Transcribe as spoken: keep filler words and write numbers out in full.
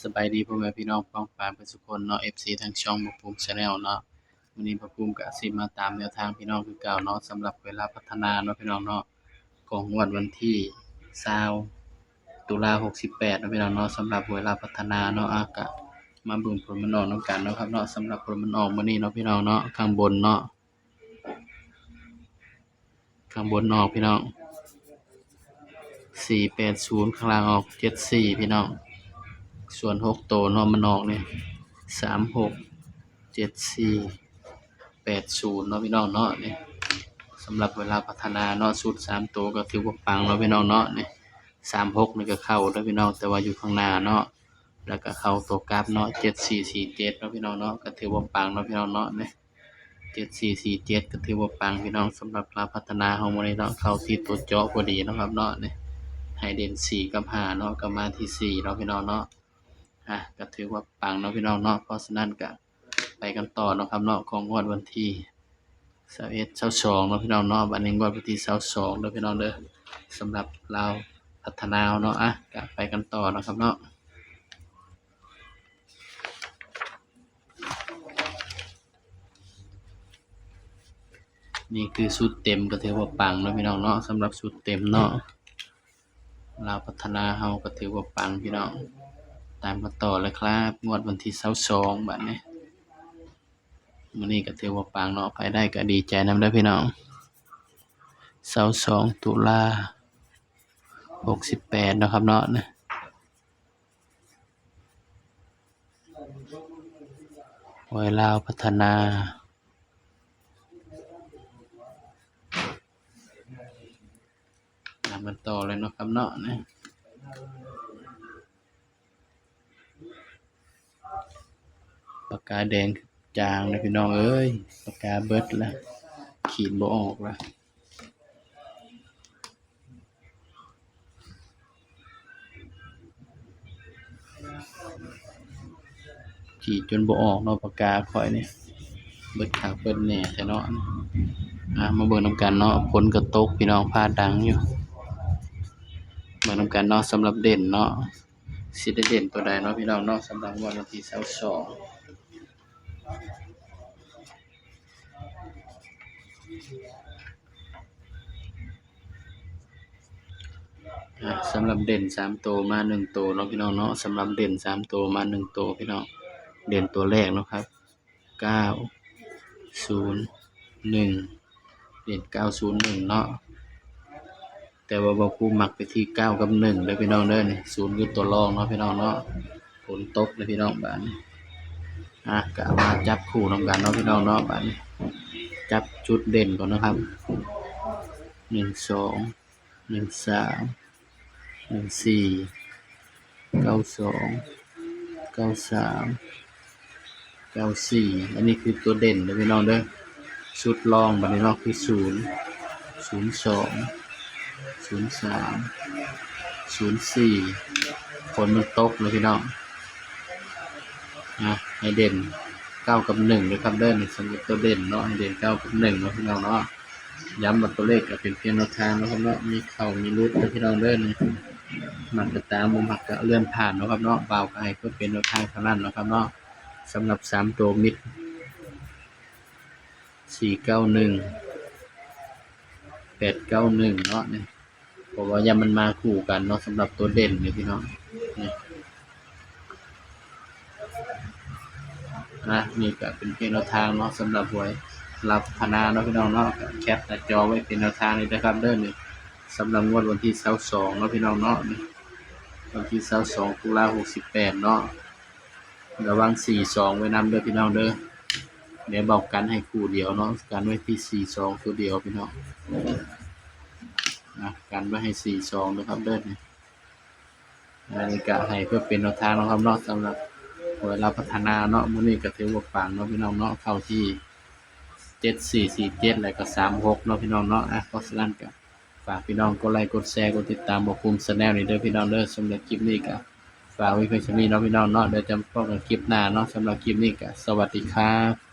สบายดีพ่อแม่พี่น้องป้องปายเบิดสุคนเนาะ เอฟซี ทางช่องบ่าวภูมิ Channel เนาะ มื้อนี้บ่าวภูมิก็สิมาตามแนวทางพี่น้องคือเก่าเนาะ สำหรับหวยลาวพัฒนาเนาะพี่น้องเนาะ ของงวดวันที่ซาว ตุลา หกสิบแปดเนาะพี่น้องเนาะ สำหรับหวยลาวพัฒนาเนาะ อ่ะ ก็มาเบิ่งผลมันออกนำกันเนาะครับเนาะ สำหรับผลมันออกมื้อนี้เนาะพี่น้องเนาะ ข้างบนเนาะ ข้างบนออกพี่น้อง สี่แปดศูนย์ ข้างล่างออก เจ็ดสี่ พี่น้อง ส่วนหกตัวเนาะมันออกนี่ สามหก เจ็ดสี่ แปดศูนย์ เนาะพี่น้องเนาะ นี่ สำหรับหวยลาวพัฒนาเนาะ ชุดสามตัวก็ถือว่าปังเนาะพี่น้องเนาะ นี่ สามหก นี่ก็เข้าเด้อพี่น้อง แต่ว่าอยู่ข้างหน้าเนาะ แล้วก็เข้าตัวกลับเนาะ เจ็ดสี่สี่เจ็ด เนาะพี่น้องเนาะ ก็ถือว่าปังเนาะพี่น้องเนาะ นี่ เจ็ดสี่สี่เจ็ด ก็ถือว่าปังพี่น้อง สำหรับลาวพัฒนาเฮามื้อนี้เนาะ เข้าที่ตัวเจาะพอดีเนาะครับเนาะ นี่ ให้เด่นสี่กับห้าเนาะ ก็มาที่สี่เนาะพี่น้องเนาะ อ่ะ ก็ถือว่าปังเนาะพี่น้องเนาะ เพราะฉะนั้นก็ไปกันต่อเนาะครับเนาะ ของงวดวันที่ซาวเอ็ด ซาวสอง เนาะพี่น้องเนาะ บัดนี้งวดวันที่ซาวสองเด้อพี่น้องเด้อ สำหรับลาวพัฒนาเนาะ อ่ะ ก็ไปกันต่อเนาะครับเนาะ นี่คือชุดเต็มก็ถือว่าปังเนาะพี่น้องเนาะ สำหรับชุดเต็มเนาะ ลาวพัฒนาเฮาก็ถือว่าปังพี่น้อง ตามกันต่อเลยครับ งวดวันที่ซาวสอง บัดนี้ มื้อนี้ก็ถือว่าปังเนาะ ไปได้ก็ดีใจนำเด้อพี่น้อง ซาวสอง ตุลา หกสิบแปด เนาะครับเนาะ นะ หวยลาวพัฒนา ตามกันต่อเลยเนาะครับเนาะ นะ ปากกาแดงจางเลยพี่น้องเอ้ย ปากกาเบิดละ ขีดบ่ออกละ ขีดจนบ่ออกเนาะ ปากกาข่อยนี่ เบิดคักเบิดแน่แท้เนาะ อ่ะ มาเบิ่งนำกันเนาะ ฝนก็ตกพี่น้อง ฟ้าดังอยู่ เบิ่งนำกันเนาะ สำหรับเด่นเนาะ สิได้เด่นตัวใดเนาะพี่น้องเนาะ สำหรับงวดวันที่ซาวสอง อ่ะ สำหรับเด่นสามตัวมาหนึ่งตัวเนาะพี่น้องเนาะ สำหรับเด่นสามตัวมาหนึ่งตัวพี่น้อง เด่นตัวแรกเนาะครับ เก้าศูนย์หนึ่ง เด่น เก้าศูนย์หนึ่ง เนาะ แต่ว่าบ่าวภูมิมักไปที่ เก้า กับ หนึ่ง เด้อพี่น้องเด้อ นี่ ศูนย์ คือตัวรองเนาะพี่น้องเนาะ ฝนตกเลยพี่น้อง บาดนี้ อ่ะ ก็เอามาจับคู่นำกันเนาะพี่น้องเนาะ บาดนี้ จับชุดเด่นก่อนนะครับ หนึ่งสอง หนึ่งสาม หนึ่งสี่ เก้าสอง เก้าสาม เก้าสี่ อันนี้คือตัวเด่นเด้อพี่น้องเด้อ ชุดรองบัดนี้เนาะ คือ ศูนย์ ศูนย์สอง ศูนย์สาม ศูนย์สี่ ฝนมันตกเลยพี่น้อง นะ ให้เด่น เก้า กับ หนึ่ง นะครับเด้อ นี่สำหรับตัวเด่นเนาะ ให้เด่น เก้า กับ หนึ่ง เนาะพี่น้องเนาะ ย้ำว่าตัวเลขก็เป็นเพียงแนวทางนะครับเนาะ มีเข้ามีหลุดเด้อพี่น้องเด้อ นี่ มักก็ตาม บ่มักก็เลื่อนผ่านเนาะครับเนาะ บ่าวก็ให้เพื่อเป็นแนวทางเท่านั้นเนาะครับเนาะ สำหรับสามตัวมิด สี่เก้าหนึ่ง แปดเก้าหนึ่ง เนาะ นี่ เพราะว่าย่านมันมาคู่กันเนาะ สำหรับตัวเด่นนี่พี่น้อง นี่ นะ นี่ก็เป็นเพียงแนวทางเนาะ สำหรับหวยลาวพัฒนาเนาะพี่น้องเนาะ ก็แคปหน้าจอไว้เป็นแนวทางเลยนะครับเด้อ นี่ สำหรับงวดวันที่ซาวสองเนาะพี่น้องเนาะ นี่ วันที่ซาวสอง ตุลา หกสิบแปด เนาะ ระวัง สี่สอง ไว้นำเด้อพี่น้องเด้อ เดี๋ยวบ่าวกันให้คู่เดียวเนาะ กันไว้ที่ สี่สอง ตัวเดียวพี่น้อง นะ กันไว้ให้ สี่สอง นะครับเด้อ นี่ อันนี้ก็ให้เพื่อเป็นแนวทางเนาะครับเนาะ สำหรับหวยลาวพัฒนาเนาะ มื้อนี้ก็ถือว่าปังเนาะพี่น้องเนาะ เข้าที่ เจ็ดสี่สี่เจ็ด แล้วก็ สามหก เนาะพี่น้องเนาะ อ่ะ เพราะฉะนั้นก็ฝากพี่น้องกดไลค์ กดแชร์ กดติดตามบ่าวภูมิ Channel นี่เด้อพี่น้องเด้อ สำหรับคลิปนี้ก็ฝากไว้เพียงเท่านี้เนาะพี่น้องเนาะ เดี๋ยวจะพบกันคลิปหน้าเนาะ สำหรับคลิปนี้ก็สวัสดีครับ